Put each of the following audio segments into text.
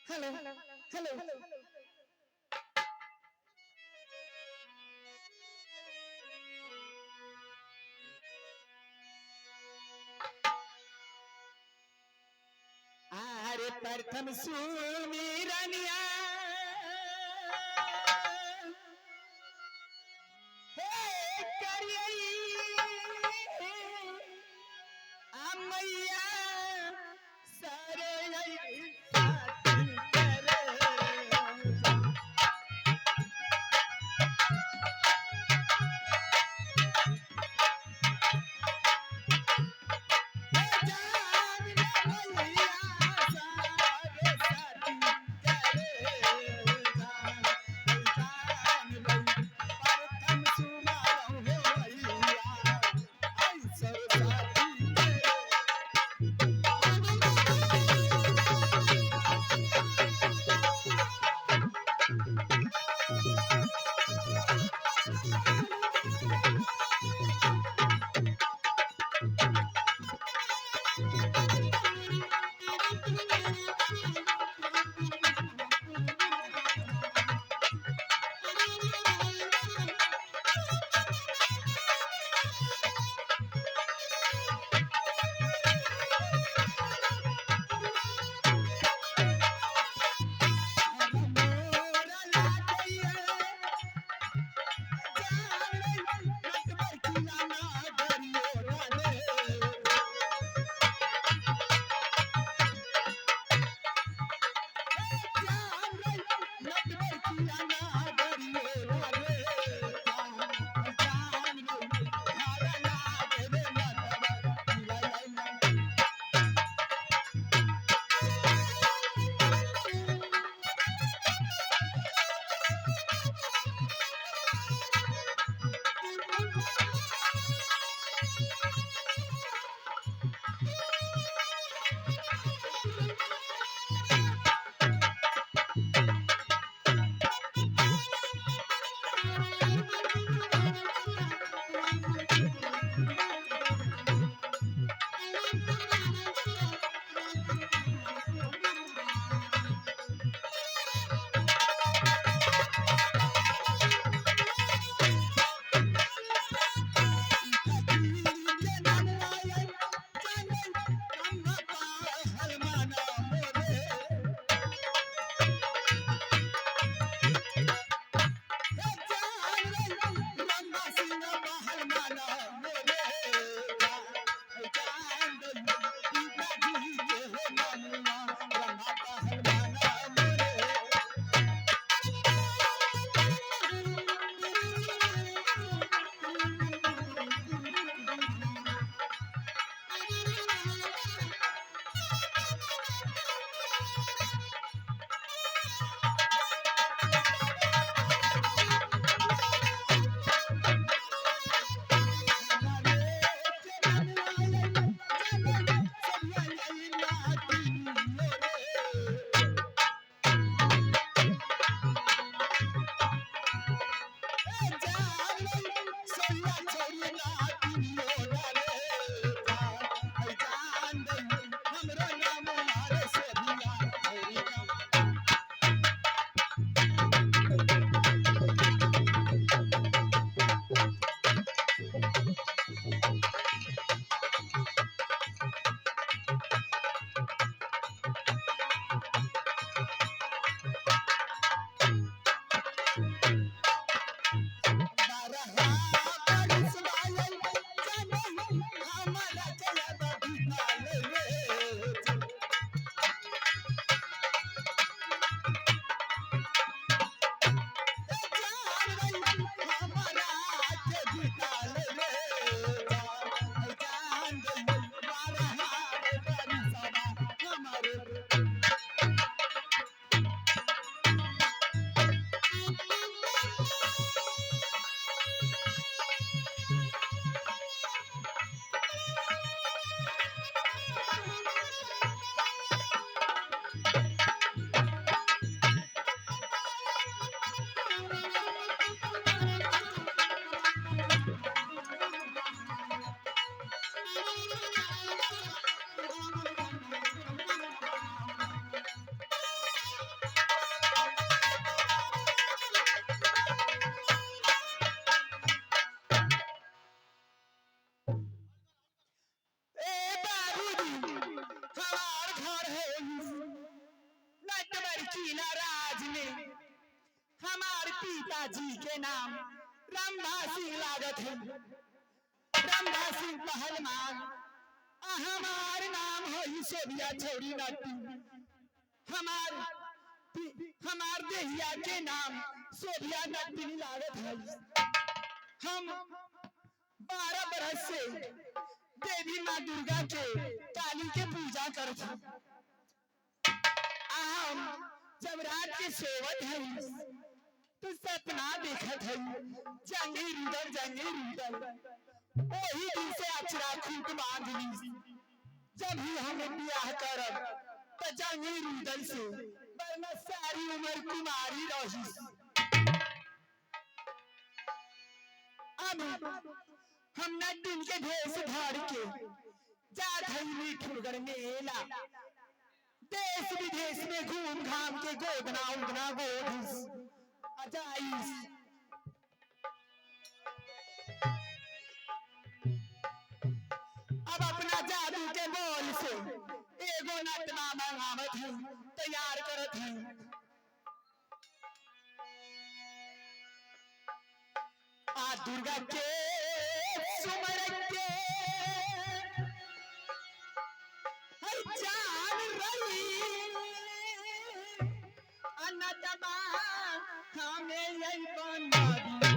Hello hello. अरे प्रथम सुमिरनिया हे करियई आ मैया सारे मिथिला राज में हमार पिताजी के नाम रंभा सिंह लागत है। रंभा सिंह पहलवान। आ हमार नाम है सोभिया छौरी नटी। हमार हमार देहिया के नाम सोभिया नटी लागत है। हम 12 बरस से देवी माँ दुर्गा के काली के पूजा करत हूँ। आ हम जब रात के सोवत है तो सपना देखत है जंगी रुदल जंगी रुदल। वही दिन से अचरा खूट बांध ली। जब ही हम ब्याह करब तो जंगी रुदल से वरना सारी उम्र कुमारी रही। अब हम नड्डुन के भेष धर के जात हई मिठुरगढ़ मेला। देश विदेश में घूम घाम के गोदना उदना गोधिस अजाइस। अब अपना जादू के बोल से एगो नटमा मंगावत हई, तैयार करत हई। आ दुर्गा के सुमर के हई जान रही अनतमा हमें यही बना दी।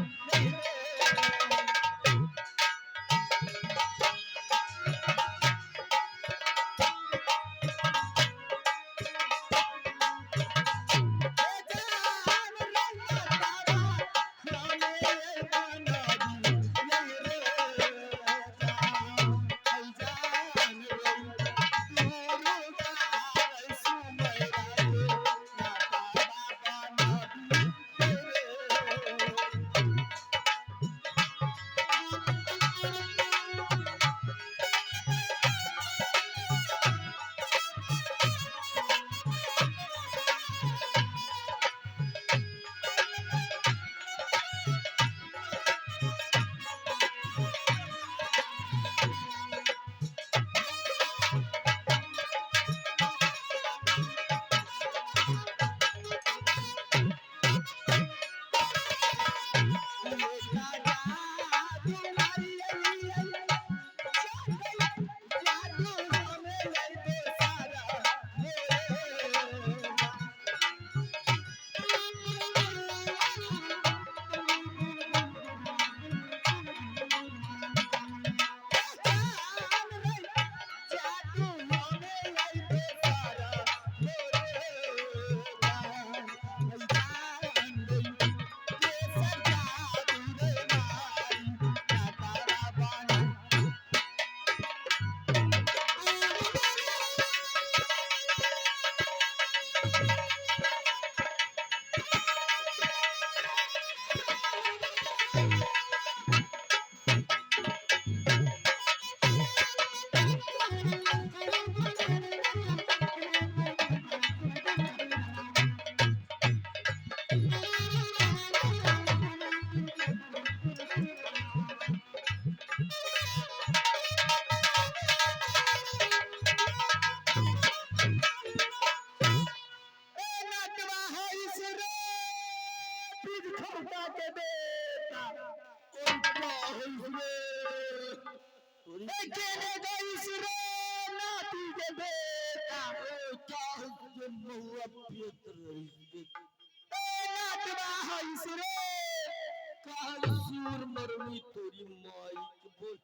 तोरी माई के बोल।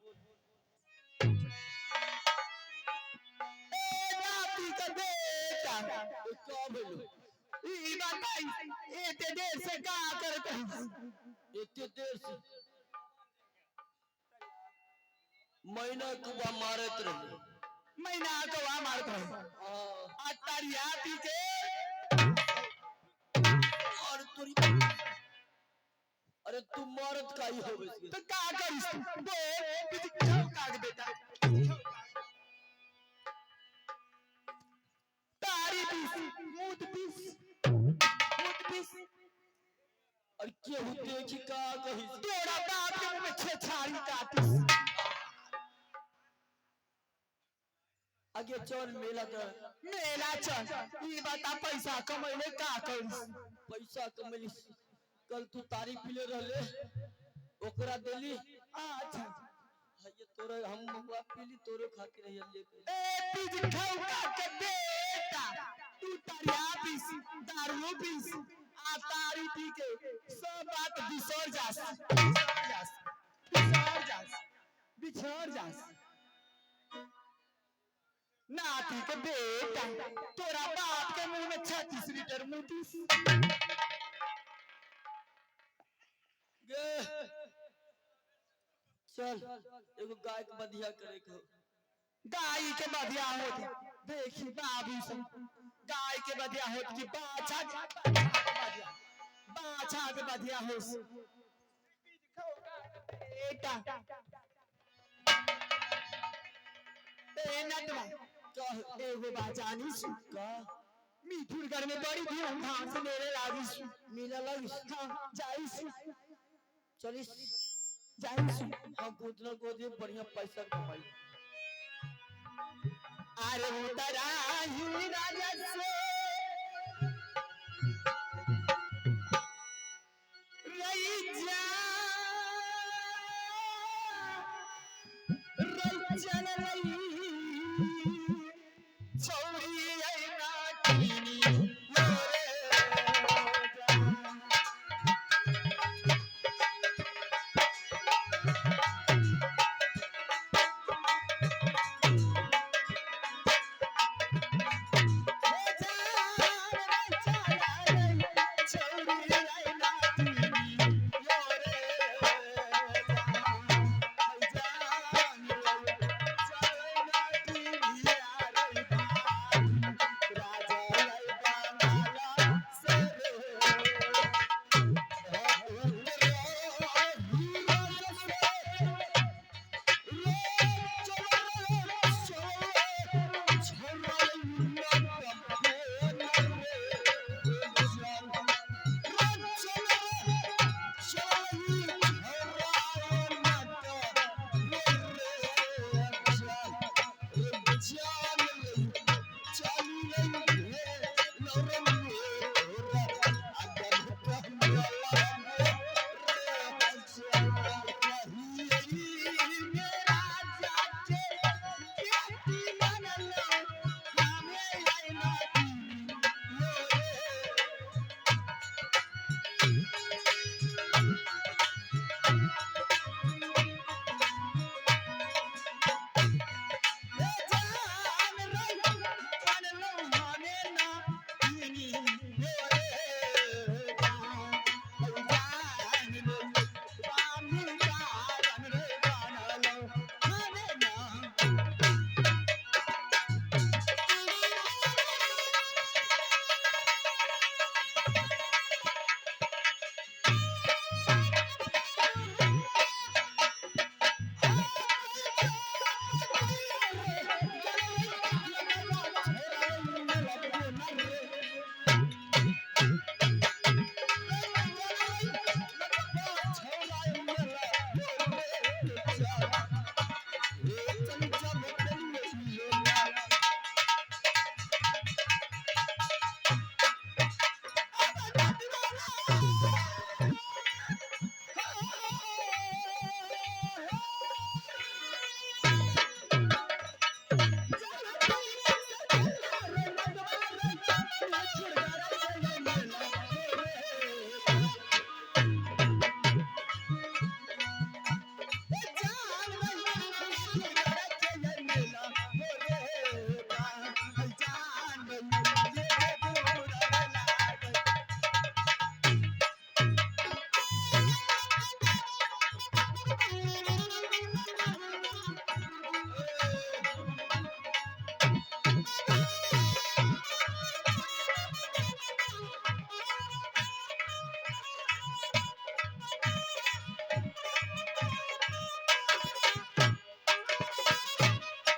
ए नाती के बेटा, का भेलो? ई बताई एते देर से का करत हई? एते देर से महीना कुबा मारत रहे। महीना कवा मारत रहे? हाँ। आ तरिया पी के। और तोरी, अरे तू मारत काई होबे से? तो का करिस तू? बोल का के बेटा, तारी पीस मूत पीस मूत पीस। और केहू देखी का कही? तोरा बाप के मुंह में छेछारी काटिस। आगे चल मेला कर। मेला चल। ई बता पैसा कमैले का करिस? पैसा कमैली, कल तू तारी पीले रहले ओकरा देली। अच्छा। ये तोरे हम महुआ पीली तोरे खातिर है लेके। ए बीज खौका के बेटा, तू तरिया पीस, दारू पीस, आ तारी पी के सब बात बिसर जास, बिसर जास, बिसर जास, बिछड़ जास। नाती के बेटा, तोरा बाप के मुंह में 36 लीटर मुतीस। गे चल एगो गाय के बधिया करे के हो। गाय के बधिया होत, देखी बाबू से गाय के बधिया होत कि बाछा के बधिया, बाछा के बधिया होस। बेटा ए नटवा, का एगो बात जानी सु? का? मीठुरगढ़ में बड़ी धूमधाम से मेले लागी सु। मेला लगिस? हाँ, जाई सु। चलिस। जाई सु। हम उतना गोदी बढ़िया पैसा कमाई। अरे उतराही राजा से रही जा, रही चल रही छौरी आई नाटिनी मोरे जा।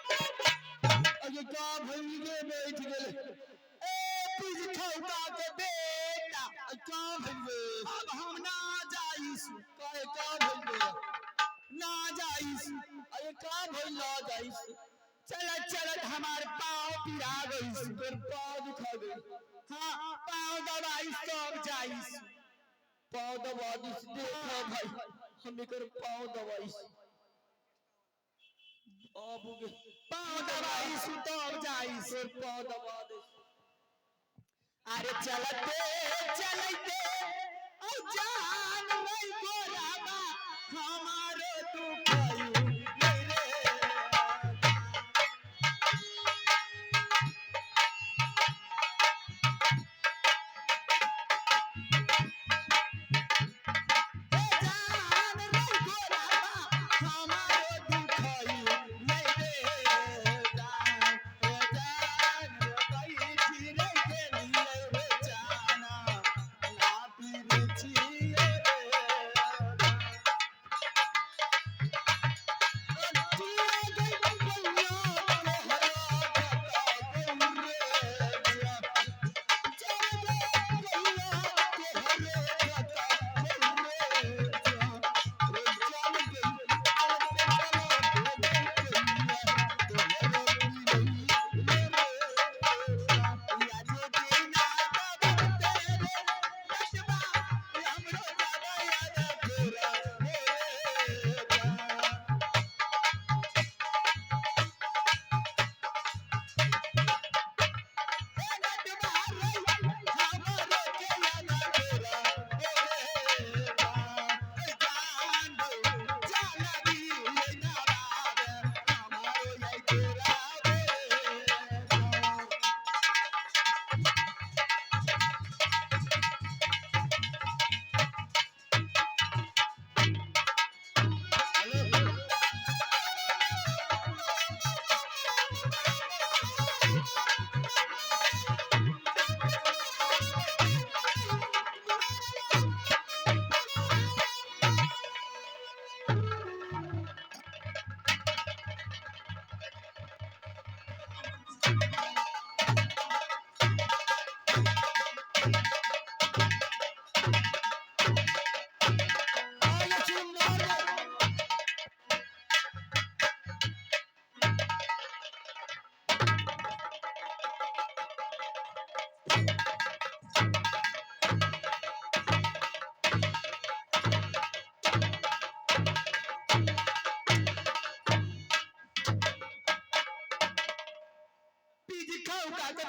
अरे का भइल गे बैठ गेले? ए बीज खौका के बेटा, का भइल गे? अब हम ना जाइस। काहे का भइल गे? ना जाइस। अरे का भइल ना जाइस? चलत चलत हमार पाँव पिरा गई। तोर पाँव दुखा गई। हाँ, पाँव दबाई सब जाइस। पाँव दबा दिस। देखा भाई, हम एकर पाँव दबाइस बाबू के। पाँव दबाई तब जाइस। तोर पाँव दबा दे। अरे चलते चलते औ जान नहीं गोराबा हमारो दुखायु नहीं रे। ए जान नहीं गोराबा हमारो दुखायु नहीं रे। जान ओ जान बैठी रे गेलियै रे जाना लापी रे छियै रे।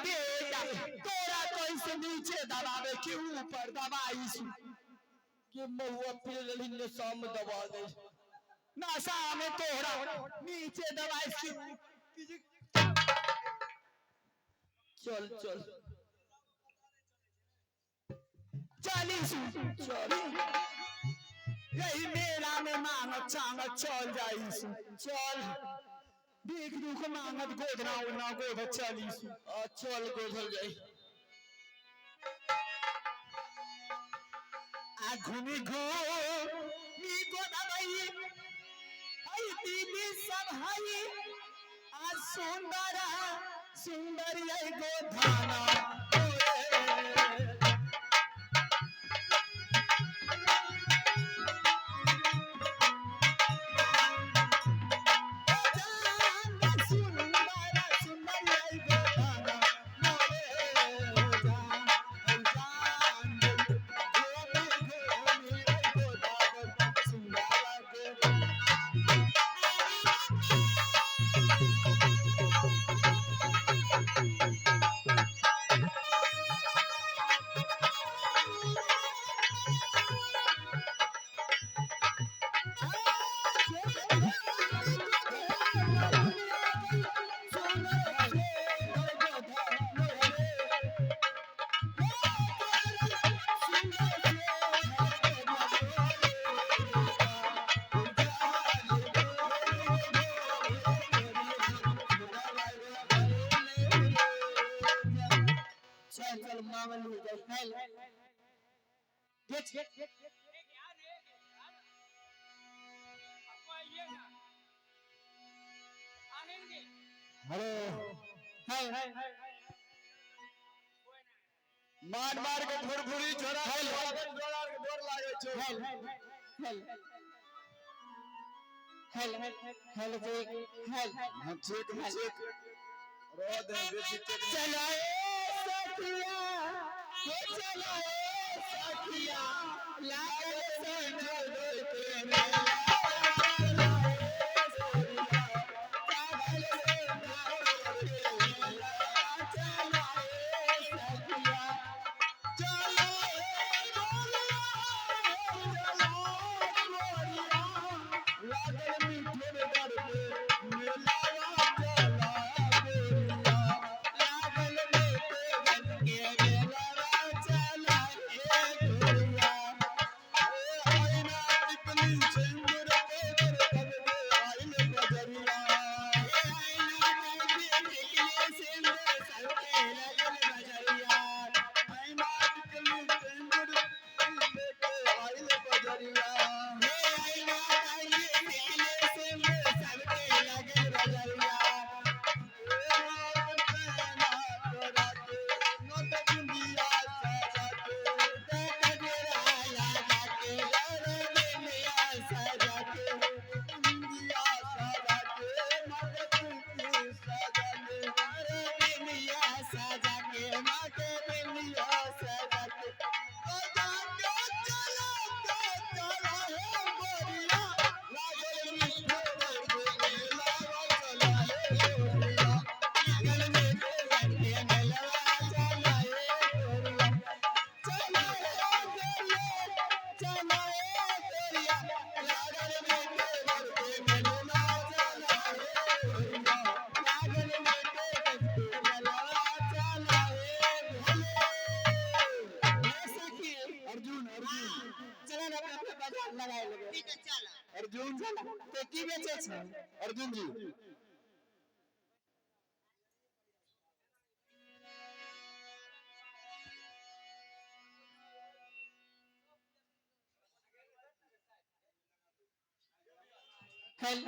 बेटा तोरा कैसे नीचे दबावे कि ऊपर दबाई? के महुआ पी लेली, नशा में दबा गई। नशा में तोरा नीचे दबाई कि चल चल। चालीस। चल। यही मेला में मांगत चांगत चल जाइस। चल। भीख दुख मांगत गोदना उना गोद चलीस। आ चल, गोधल जाई। आ घूमी घूमी गोदबई हई दीदी सब हई आ सुंदर सुंदर यही गोधाना। चल चल, मांगल हो जाई। अरे मार मार के भुरभुरी छोड़ा डर लागे छौ। हेल हेल हेल हेल चेक हेल। हाँ, चेक में चेक रह दे बेसी चेक। चलो ए सखिया, हे चलो ए सखिया, लागल सोनर के मेला, चलो ए सखिया, लागल सोनर के मेला, चलो ए सखिया, चलो ए गोरिया, चलो गोरिया, लागल मीठे दर पे मेलावा, चला गोरिया, लागल मीठे के मेलावा, चला ए गोरिया। ए आईना टिकली सिंदूर के दर कब दे आइल बजरिया। ए आईना कांदी टिकली सिंदूर सबके लगल बजरिया। आईना टिकली सिंदूर लेके आइल बजरिया। हे आईना कांदी टिकली सिंदूर सबके लगल बजरिया। ए रात नैना तोरा के नोट बिंदिया सजा के, कजरा लगा के लड़ बिंदिया सजा के, बिंदिया सजा के मत तू सजा ले, अरे बिंदिया सजा के माँ के बिंदिया सजा के। सजा के चला के चला हे गोरिया, लागल मीठे दर पे मेलावा, चला हे गोरिया, लगल मीठे के मेलवा, चला ए गोरिया, चला ए गोरिया, चला ए गोरिया, लागल मीठे के मेलवा, चला ए गोरिया, लागल मीठे के मेलवा, चला ए गोरिया। ए सखी, अर्जुन अर्जुन चला ना अपना अपना बाजार लगाए लगे। ठीक है, चल। अर्जुन चला तो की बेचे छै? अर्जुन जी। हेल